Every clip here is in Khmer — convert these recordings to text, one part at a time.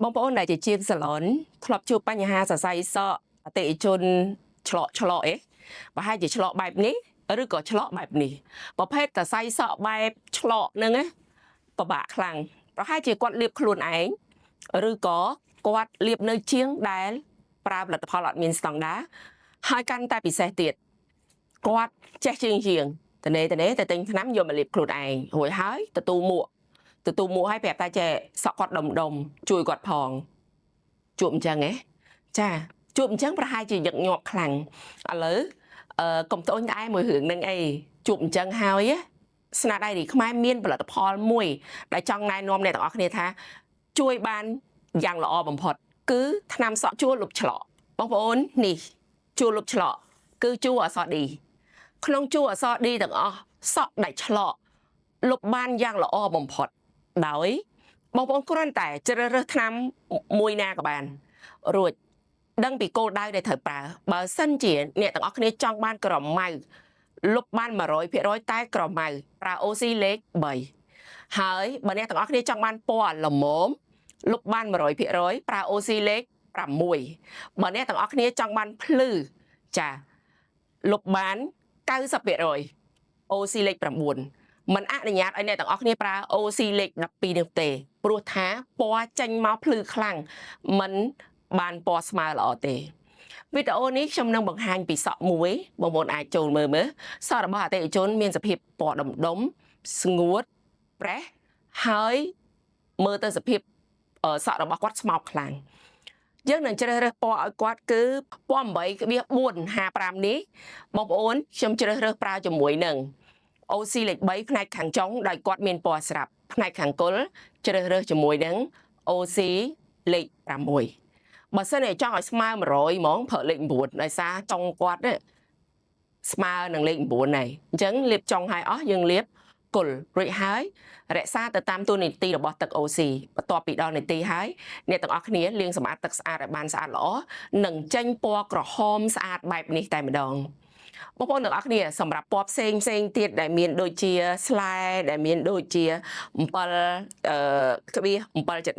បងប្អូនដែលជាជាងសាឡនធ្លាប់ជួបបញ្ហាសរសៃសក់អតិថិជនឆ្លក់ឆ្លក់អេប្រហែលជាឆ្លក់បែបនេះឬក៏ឆ្លក់បែបនេះប្រភេទសរសៃសក់បែបឆ្លក់ហ្នឹងណាពិបាកខ្លាំងប្រហែលជាគាត់លាបខ្លួនឯងឬក៏គាត់លាបនៅជាងដែលប្រើផលិតផលអត់មានស្តង់ដារហើយកាន់តែពិសេសទៀតគាត់ចេះជាងជាងតនេតនេទៅទិញថ្នាំយកមកលាបខ្លួនឯងរួចហើយទទួលមួក ទទួលមួកឲ្យប្រាប់តែចេះសក់គាត់ដុំដុំជួយគាត់ផងជួបអញ្ចឹងហ៎ចាជួបអញ្ចឹងប្រហែលជាញឹកញាប់ខ្លាំងឥឡូវអឺកុំត្អូញត្អែមួយរឿងនឹងអីជួបអញ្ចឹងហើយណាស្នាដៃរីខ្មែរមានផលិតផលមួយដែលចង់ណែនាំអ្នកទាំងអស់គ្នាថា ជួយបានយ៉ាងល្អបំផុត គឺថ្នាំសក់ជួលលុបឆ្លក់បងប្អូននេះជួលលុបឆ្លក់គឺជួលអក្សរ D ក្នុងជួរអក្សរ D ទាំងអស់សក់ដែលឆ្លក់លុបបានយ៉ាងល្អបំផុត ដោយបងប្អូនគ្រាន់តែជ្រើសរើសថ្នាំមួយណាក៏បាន រួចដឹងពីគោលដៅដែលត្រូវប្រើបើសិនជាអ្នកទាំងអស់គ្នាចង់បានក្រម៉ៅលុបបាន100%តែក្រម៉ៅប្រើ OC លេខ3ហើយបើអ្នកទាំងអស់គ្នាចង់បានពណ៌ល្មមលុបបាន100%ប្រើ OC លេខ6បើអ្នកទាំងអស់គ្នាចង់បានភ្លឺចាលុបបាន90% OC លេខ9មិនអនុញ្ញាតឲ្យអ្នកទាំងអស់គ្នាប្រើ OC លេខ12នេះទេព្រោះថាពណ៌ចេញមកភ្លឺខ្លាំងមិនបានពណ៌ស្មើល្អទេវីដេអូនេះខ្ញុំនឹងបង្ហាញពីសក់មួយបងប្អូនអាចចូលមើលមើលសក់របស់អតិថិជនមានសភាពពណ៌ដុំដុំស្ងួតប្រេះហើយមើលទៅសភាពសក់របស់គាត់ស្មោកខ្លាំងយើងនឹងជ្រើសរើសពណ៌ឲ្យគាត់គឺពណ៌8.455នេះបងប្អូនខ្ញុំជ្រើសរើសប្រើជាមួយនឹង OC លេខ3ផ្នែកខាងចុងដោយគាត់មានពណ៌ស្រាប់ផ្នែកខាងគល់ជ្រើសរើសជាមួយនឹង OC លេខ6បើសិនជាចង់ឲ្យស្មើ100ហ្មងប្រើលេខ9ដោយសារចុងគាត់នេះស្មើនឹងលេខ9ហើយអញ្ចឹងលាបចុងឲ្យអស់យើងលាបគល់រួចហើយរក្សាទៅតាមតួនាទីរបស់ទឹក OC បន្ទាប់ពីដល់នាទីហើយអ្នកទាំងអស់គ្នាលាងសម្អាតទឹកស្អាតឲ្យបានស្អាតល្អនិងចេញពណ៌ក្រហមស្អាតបែបនេះតែម្ដងបងប្អូនទាំងអស់គ្នាសម្រាប់ពណ៌ផ្សេងផ្សេងទៀតដែលមានដូចជាស្លែដែលមានដូចជា7អឺក្បៀស7.7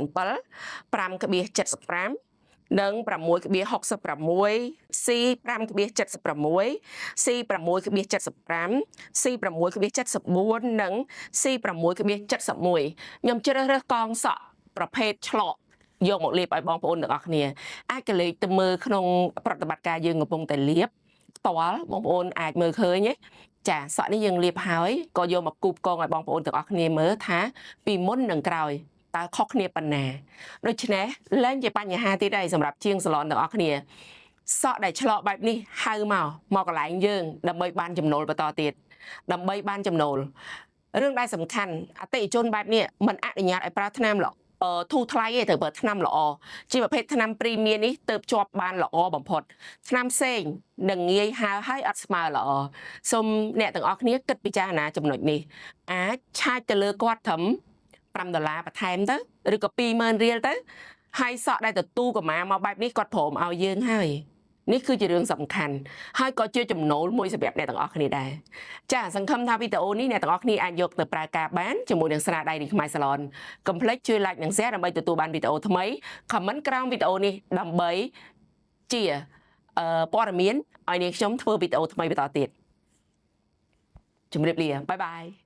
5.75និង6.66 C 5.76 C 6.75 C 6.74និង C 6.71ខ្ញុំជ្រើសរើសកងសក់ប្រភេទឆ្លក់យកមកលាបឲ្យបងប្អូនទាំងអស់គ្នាអាចកលេចទៅមើលក្នុងប្រតិបត្តិការយើងកំពុងតែលាបផ្ទាល់បងប្អូនអាចមើលឃើញទេចាសក់នេះយើងលាបហើយក៏យកមកគូបកងឲ្យបងប្អូនទាំងអស់គ្នាមើលថាពីមុននិងក្រោយតើខុសគ្នាប៉ុណ្ណាដូច្នេះលែងជាបញ្ហាទៀតហើយសម្រាប់ជាងសាឡនទាំងអស់គ្នាសក់ដែលឆ្លក់បែបនេះហៅមកមកកន្លែងយើងដើម្បីបានចំណូលបន្តទៀតដើម្បីបានចំណូលរឿងដែលសំខាន់អតិថិជនបែបនេះមិនអនុញ្ញាតឲ្យប្រើថ្នាំល្អធូរថ្លៃទេត្រូវប្រើថ្នាំល្អជាប្រភេទថ្នាំព្រីមៀនេះទៅជាប់បានល្អបំផុតថ្នាំផ្សេងនឹងងាយហើហើយអត់ស្មើល្អសូមអ្នកទាំងអស់គ្នាគិតពិចារណាចំណុចនេះអាចឆាចទៅលើគាត់ត្រឹម5ដុល្លារបន្ថែមទៅឬក៏20000រៀលទៅហើយសក់ដែលទទួលកម្មាមកបែបនេះគាត់ព្រមឲ្យយើងហើយនេះគឺជារឿងសំខាន់ហើយក៏ជាចំណូលមួយសម្រាប់អ្នកទាំងអស់គ្នាដែរចាសង្ឃឹមថាវីដេអូនេះអ្នកទាំងអស់គ្នាអាចយកទៅប្រើការបានជាមួយនឹងស្នាដៃនៃខ្មែរសាឡនកុំភ្លេចជួយ like និង share ដើម្បីទទួលបានវីដេអូថ្មី comment ក្រោមវីដេអូនេះដើម្បីជាព័ត៌មានឲ្យនាងខ្ញុំធ្វើវីដេអូថ្មីបន្តទៀតជម្រាបលា bye bye.